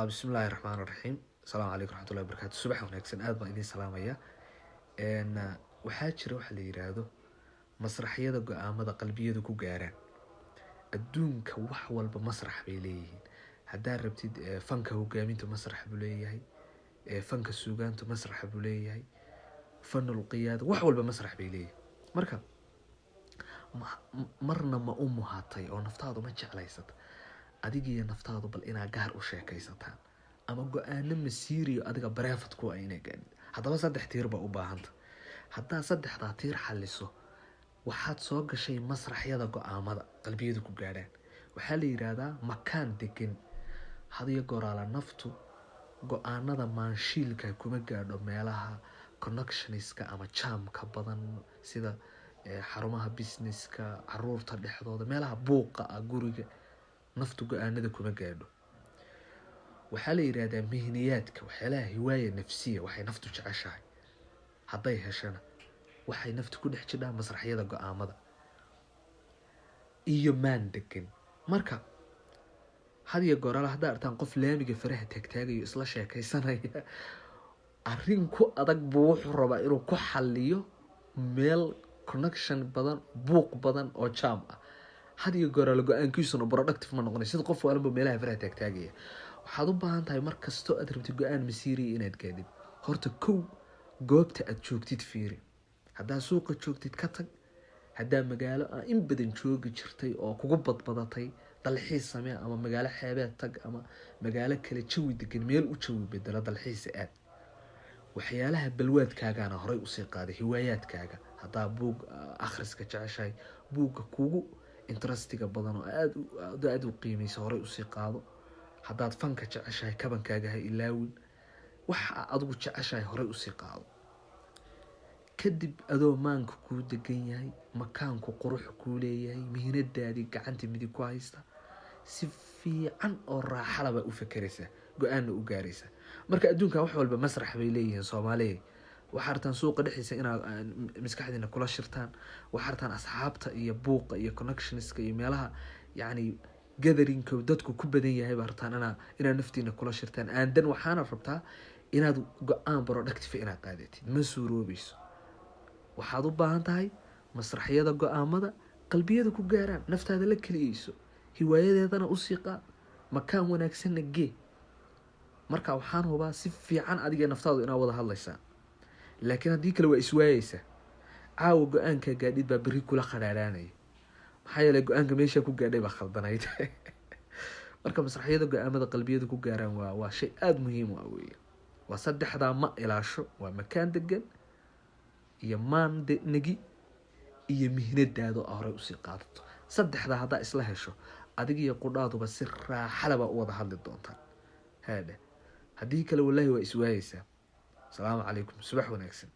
Bismillahi raxmaan raxiim. Asalaamu calaykum raxmatullahi wabarakatu. Subax wanaagsan, aad baan idiin salaamaya. Waxaa jira waxa la yiraahdo masraxyada go-aamada qalbiyadu ku gaaraan. Adduunka wax walba masrax bay leeyihiin. Haddaad rabtid, fanka hogaaminta masrax buu leeyahay, fanka suugaantu masrax buu leeyahay, fanul qiyaada, wax walba masrax bay leeyihiin. Marka marna ma u muhatay oo naftaadu ma jeclaysata adigiyo naftaadu bal inaa gaar u sheekaysataan ama go-aano masiiriyo adiga private ku ah inaa gaadhid? Haddaba saddex tiir baa u baahanta. Haddaad saddexdaa tiir xaliso, waxaad soo gashay masraxyada go-aamada qalbiyadu ku gaadhaan. Waxaa la yiraahdaa makaan degan. Hadiyo goraala naftu go-aanada maanshiilka kuma gaadho meelaha connectionska ama jaamka badan, sida xarumaha businesska, caruurta dhexdooda, meelaha buuqa ah, guriga. Naftu go-aanada kuma gaadho. Waxaa la yiraahdaa mihniyaadka, waxyaalaha hiwaaya nafsiya, waxay naftu jeceshahay hadday heshana, waxay naftu ku dhex jidhaa masraxyada go-aamada iyo maan degan. Marka had iyo goorala haddaa artaan qof laamiga faraha taagtaagayo, isla sheekaysanaya, arrin ku adag buu wuxuu rabaa inuu ku xaliyo meel connection badan, buuq badan oo jam ah. Had iyo goorala go-aankiisuna productive ma noqonay, sida qof waalanba meelaha faraha taagtaagaya. Waxaad u baahan tahay, mar kastoo aad rabtid go-aan masiiriya inaad gaadhid, horta kow goobta aad joogtid fiiri. Haddaa suuqa joogtid, ka tag. Haddaa magaalo aa in badan joogi jirtay oo kugu badbadatay, dalxiis samee, ama magaalo xeebeed tag, ama magaalo kale jawi degan meel u jawi bedelo, dalxiis aad. Waxyaalaha balwaadkaagana horay usii qaaday, hiwaayaadkaaga. Haddaa buug akhriska jeceshahay, buugga kugu interestiga badan oo aad aada u qiimeysa horay usii qaado. Haddaad fanka jeceshahay, kabankaaga ha ilaawin. Waxa adigu jeceshahay horay usii qaado. Kadib adoo maanka kuu degan yahay, makaanku qurux kuu leeyahay, mihnadaadii gacanta midig ku haysta, si fiican oo raaxala baa u fakeraysaa, go-aanna u gaaraysaa. Marka adduunkan wax walba masrax bay leeyihiin. Soomaaliya, waxaa rabtaan suuqa dhexdiisa inaad maskaxdiina kula shirtaan, waxaa rabtaan asxaabta iyo buuqa iyo connectionska iyo meelaha yacni gatheringka dadku ku badan yahay baa rabtaan inaad naftiina kula shirtaan. Aandan waxaana rabtaa inaad go-aan productive inaad qaadatid, ma suuroobayso. Waxaad u baahan tahay masraxyada go-aamada qalbiyada ku gaaraan. Naftaada la keliyeyso, hiwaayadeedana usii qaad, makaan wanaagsanna gee. Marka waxaan hubaa si fiican adiga naftaadu inaad wada hadlaysaan, laakiin haddii kale waa iswaayeysaa. Caawa go-aanka gaadhid baa berri kula khadhaadhaanaya, maxaa yeelay go-aanka meeshaa ku gaadhay baa khaldanayd. Marka masraxyada go-aamada qalbiyada ku gaaraan waa shay aada muhiim u ah weeye. Waa saddexdaa ma ilaasho: waa makaan degan iyo maan negi iyo mihnadaado a horey usii qaadato. Saddexdaa haddaa isla hesho, adiga iyo qudhaaduba si raaxala baa u wada hadli doontaan. Haadhe, haddii kale, wallaahi, waa iswaayeysaa. Asalaamu calaykum, subax wanaagsan.